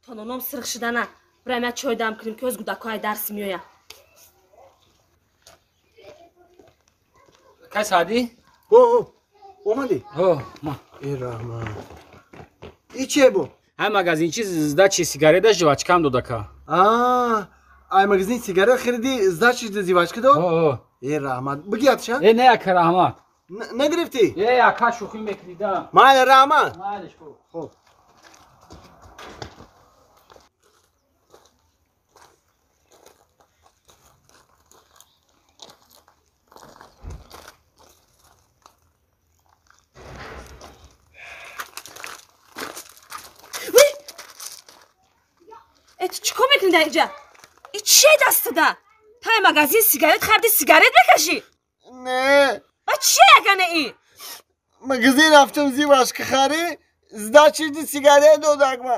То ноном сирх шидана. Бирам як чой дам кунем, ки оз гудакҳои дарс меояд. Кай саъдӣ? О, омадӣ? О, ма. Э, раҳмат. И чие бо? Ай магазинчи сдачи сигарета жвачкам додака. А, ай магазин сигарет хариди, сдачи жвачка дод? О. Э, раҳмат. Бигиятша? Э, не, ака, раҳмат. Нагирифтӣ? Э, ака, шӯхӣ мекунӣ да. Майли, раҳмат. Майлиш, хуб. Хуб. Э, ту чӣ кор мекунӣ дар инҷа? И чие дастада? Тай магазин сигарет харди, сигарет мекашӣ? Не. Ба чие ягане и? Магазин рафтам жвачка хари, сдачи сигарет додак ма.